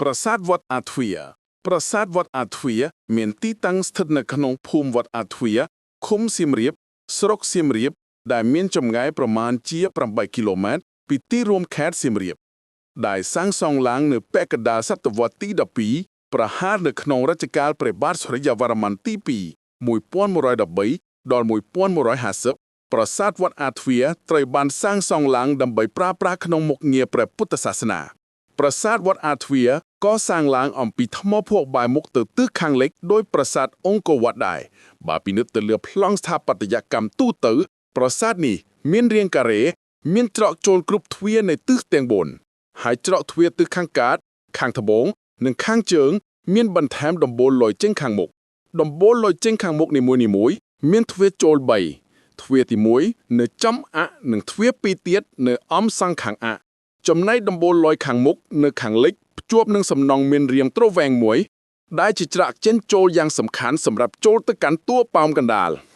ប្រាសាទវត្តអាទ្វារប្រាសាទវត្តអាទ្វារមានទីតាំងស្ថិតនៅក្នុងភូមិវត្តអាទ្វារឃុំសៀមរាប ស្រុកសៀមរាប ដែលមានចម្ងាយប្រមាណជា8គីឡូម៉ែត្រពីទីរួមខេត្តសៀមរាប ដែលសាងសង់ឡើងនៅពាក់កណ្ដាលសតវត្សទី12ប្រហារនៅក្នុងរជ្ជកាលព្រះបាទសូរិយវរ្ម័នទី2 1113ដល់1150ប្រាសាទវត្តអាទ្វារត្រូវបានសាងសង់ឡើងដើម្បីប្រើប្រាស់ក្នុងមុខងារព្រះពុទ្ធសាសនា ប្រាសាទវត្តអាទ្វារក៏សាងឡើងអំពីថ្មភក់បែរមុខទៅទិសខាងលិចដោយប្រាសាទអង្គរវត្តដែរបើពិនិត្យទៅលើប្លង់ស្ថាបត្យកម្មទូទៅ ប្រាសាទនេះមានរាងការ៉េមានច្រកចូលគ្រប់ទ្វារនៃទិសទាំង4ហើយច្រកទ្វារទិសខាងកើតខាងត្បូងនិងខាងជើង មានបន្ថែមដំបូលលយចេញខាងមុខដំបូលលយចេញខាងមុខនីមួយៗមានទ្វារចូល3ទ្វារទី1នៅចំអ័ក្សនិងទ្វារពីរទៀតនៅអំសងខាងអ័ក្សចំណែកដំបូលលយខាងមុខនៅខាងលិចភ្ជាប់នឹងសំណង់មានរាងទ្រវែងមួយ ដែលជាច្រាក់ចេញចូលយ៉ាងសំខាន់សម្រាប់ចូលទៅកាន់តួប៉ោមកណ្ដាល។